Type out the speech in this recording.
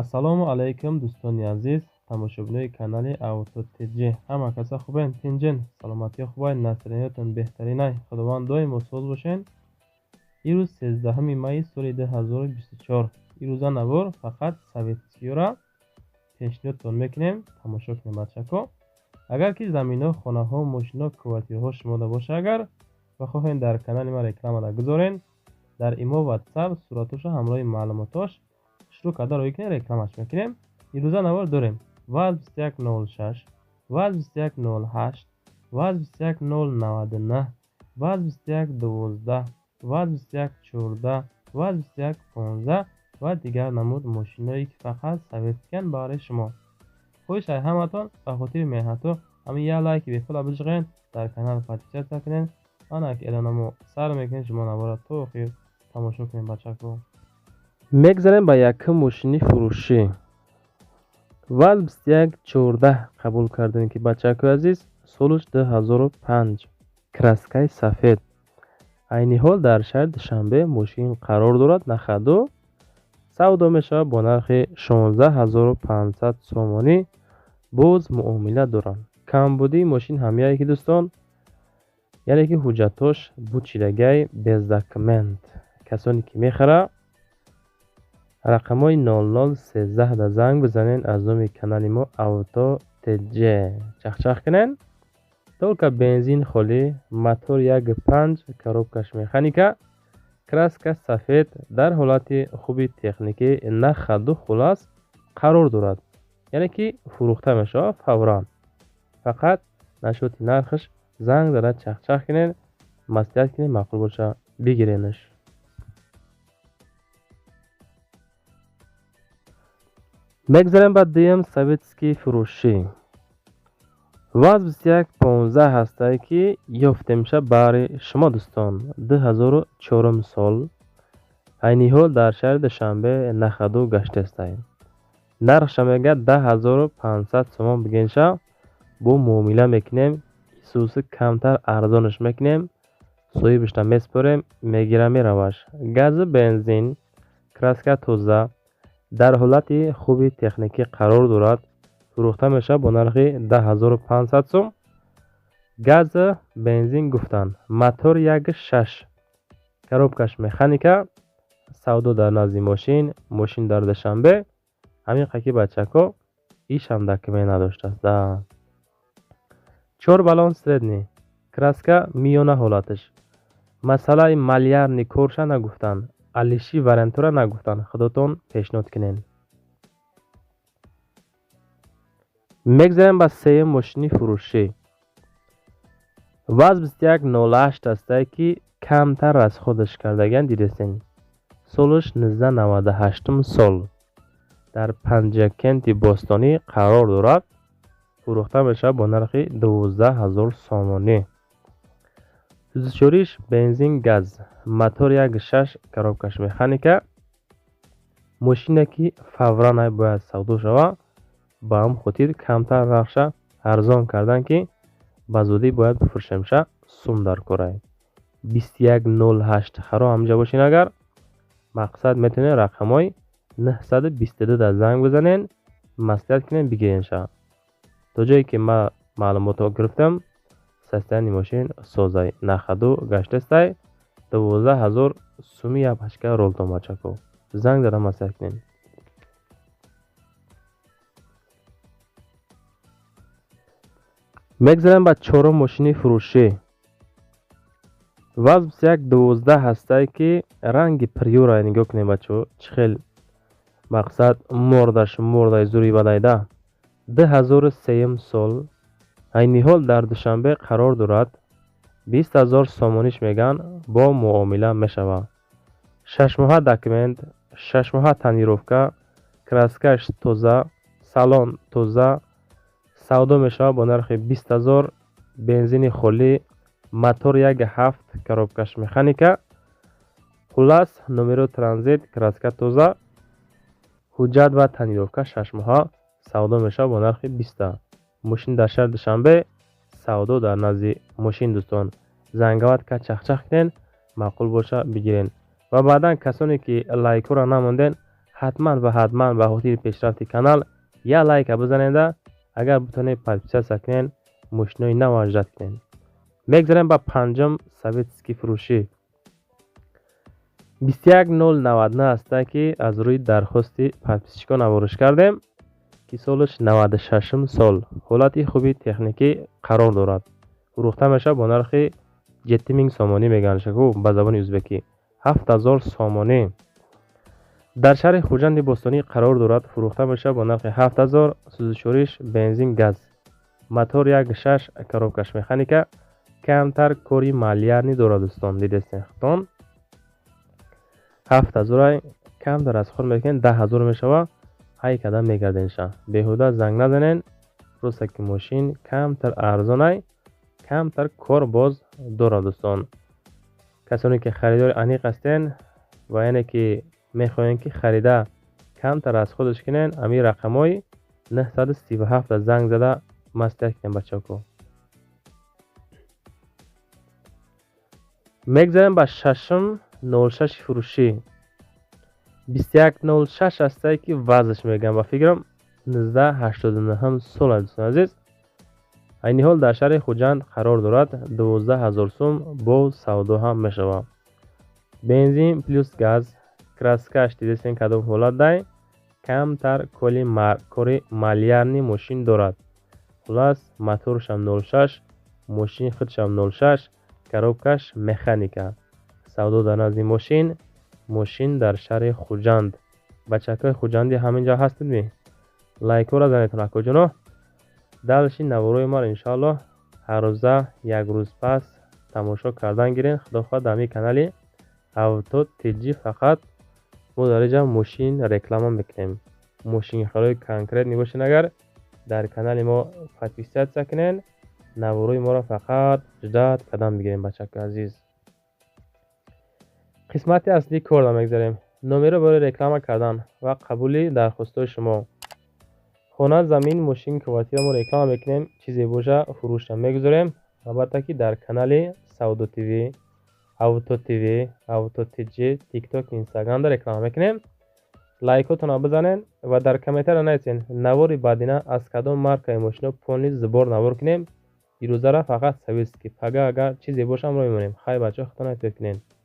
Ассалому алайкум, дӯстони азиз, тамошобинои канали Авто ТЖ. Ҳама каса хубен, тинҷен, саломатиё хубай, настроениятон беҳтаринай. Худованд доимо соз бошен. Ирӯз 13 майи соли 2024. Ирӯза навор фақат советскиёра пешниҳодтон мекунем. Тамошо кунем, бачако. Агар ки заминҳо, хонаҳо, мошино, квартираҳо шумода боша, агар ва хоҳем дар канали ма рекламада гузорен, дар имо, WhatsApp суратоша ҳамроҳи маълумотош шурӯъ карда роҳӣ кунем, рекламаш мекунем. Ирӯза навор дорем ВАЗ 2106, ВАЗ 2108, ВАЗ 21099, ВАЗ 2112, ВАЗ 2114, ВАЗ 2115 ва дигар намуд мошиное ки фақат советскиян барои шумо. Хоҳиш ай ҳаматон ба хотири меҳнатҳо ҳамин як лайки бепула биҷиқен, дар канал подписаться кунен. Ана ки эълономо сар мекунем, шумо навора то охир тамошо кунем, бачако. Мегзарем ба якум мошини фурӯшӣ. ВАЗ 2114 қабул кардем ки, бачакои азиз, солаш 2005, краскаи сафед. Айни ҳол дар шаҳри Душанбе мошин қарор дорад, на ходу савдо мешавад бо нархи 16 500 сомонӣ, боз муомила доранд. Камбудии мошин ҳамяе ки, дӯстон, яъне ки ҳуҷҷатош бучидагай, без документ. Касоне ки мехара, рақамҳои 0013 да занг бизанен, аз номи канали мо Авто ТЖ чахчах кунен. Только бензин холӣ, мотор 1,5, коробкаш механика, краска сафед, дар ҳолати хуби техникӣ, на ходу, хулас қарор дорад. Яъне ки фурӯхта мешавад фавран. Фақат насчёти нархаш занг зада чахчах кунен, маслиҳат кунен, маъқул боша бигиренаш. Мегзарем ба дуюм советский фурӯшӣ. ВАЗ 2115 ҳастае ки ёфтемша баҳри шумо, дӯстон. 2004 сол, айни ҳол дар шаҳри Душанбе на ходу гаштестае. Нархша мегӯяд 10 500 сомон бигенша, бо муомила мекунем, исуси камтар арзонаш мекунем, соҳибашта месупорем, мегира мераваш. Газу бензин, краска тоза, дар ҳолати хуби техникӣ қарор дорад, фурӯхта мешавад бо нархи 10 500 сом. Газ бензин гуфтанд, мотор 1,6, коробкаш механика, савдо дар назди мошин, мошин дар Душанбе. Ҳамин қаки, бачако, ишам документ надоштааст. Да. Чор баллон средний, краска миёна ҳолаташ. Масъалаи малярный корша нагуфтанд, алиши вариантҳоро нагуфтанд, худотон пешниҳод кунед. Мегзарем ба сеюм мошини фурӯшӣ. ВАЗ 2108 ҳастае ки камтар аз худаш кардагиан дидестен. Солаш 1998 сол. Дар Панҷакенти бостонӣ қарор дорад, фурӯхта мешавад бо нархи 12 000 сомонӣ. Сӯзишвориш бензин, газ, мотор 1,6, коробкаш механика. Мошине ки фавран бояд савдо шавад, ба ҳам хотир камтар нархша арзон кардан ки ба зудӣ бояд бифурӯшемша, сум дар корай. 2108 харо ҳамҷа бошин, агар мақсад метавонед рақамҳои 922 да занг бизанен, маслиҳат кунем, бигиренша. То ҷое ки ман маълумотҳо гирифтам, состояние мошин созай, на ходу гаштестай, 12 000 суми як пачка ролтон, бачако. Занг зада маслиҳат кунем. Мегзарем ба чорум мошини фурӯшӣ. ВАЗ 2112 ҳастае ки ранги Приора нигоҳ кунем, бачаҳо, чӣ хел мақсад мордаш мордаи зури бадайда. 2003 сол, айни ҳол дар Душанбе қарор дорад, 20 000 сомониш мегӯянд, бо муомила мешавад. Шашмоҳа документ, шашмоҳа тонировка, краскаш тоза, салон тоза, савдо мешавад бо нархи 20 000, бензини холӣ, мотор 1,7, коробкаш механика. Хуллас, номеро транзит, краска тоза, ҳуҷҷат ва тонировка шашмоҳа, савдо мешавад бо нархи 20. Мошин дар шаҳри Душанбе, савдо дар назди мошин, дӯстон. Зангават ка чахчах кунен, маъқул боша бигирен. Ва баъдан касоне ки лайкҳоро намонден, Ҳатман ва ҳатман ба хотири пешрафти канал як лайка бизанеда, агар битонед, подписаться кунед, мошинои нав ждать кунед. Мегзарем ба панҷум советский фурӯшӣ. 21099 ҳаста, ки аз рӯи дархости подписчикон навориш кардем, ки солаш 96-ум сол, ҳолати хуби техникӣ қарор дорад. Фурӯхта мешавад бо нархи 7000 сомонӣ, мегӯянд шаку ба забони ӯзбекӣ 7000 сомонӣ. Дар шаҳри Хуҷанди бостонӣ қарор дорад. Фурӯхта мешавад бо нархи 7000. Сӯзишвориш бензин, газ, мотор 1,6, коробкаш механика, камтар кори малярный дорад. Дӯстон, дидестен худтон, 7000-ай камтар аз худ мекунед, 10 000 мешавад. Ҳай када мегарденша, беҳуда занг назанен. Просто ки мошин камтар арзонай, камтар кор боз дорад. Дӯстон, касоне ки харидори аниқ ҳастен ва яъне ки мехоҳем, ки харида камтар аз худаш кунен, ҳамин рақамҳои 937 занг зада маслиҳат кунем, бачако. Мегзарем ба шашум 06 фурӯшӣ. 2106 ҳастае, ки вазш мегӯям, ба фикрам, 1989 сол аст. Дӯстони азиз, айни ҳол дар шаҳри Хуҷанд қарор дорад. 12 000 сум бо савдо ҳам мешавад. Бензин плюс газ, краскаш дидестен кадом ҳолат дай, камтар кори малярный мошин дорад. Хулас, моторшам 06, мошини худшам 06, коробкаш механика. Савдо дар назди мошин, мошин дар шаҳри Хуҷанд. Бачакҳои хуҷандӣ ҳамин ҷо ҳастед-ми? Лайкҳоро занедтон, акоҷоно. Дальше наворои маро, иншоаллоҳ, ҳаррӯза як рӯз пас тамошо кардан гирен. Худо хоҳад, дар ҳамин канали Авто Тҷи фақат мо дар инҷа мошин реклама мекунем. Мошинхарои конкретный бошен, агар дар канали мо подписаться кунен, наворои моро фақат ждать кардан бигирем. Бачакои азиз, қисмати аслии корро мегзарем. Номерро барои реклама кардан ва қабули дархостҳои шумо: хона, замин, мошин, квартира мо реклама мекунем. Чизе боша, фурӯшро мегузорем. Албатта, ки дар канали Савдо ТВ, Авто ТВ, Авто Тҷ, Тикток, Инстаграмда реклама мекунем. Лайкҳотонро бизанед ва дар комментария нависен, навори баъдина аз кадом маркаи мошино полный сбор навор кунем. Ирӯзара фақат советский, пага агар чизе боша, мо мемонем. Хай, бачаҳо, худтон эҳтиёт кунед.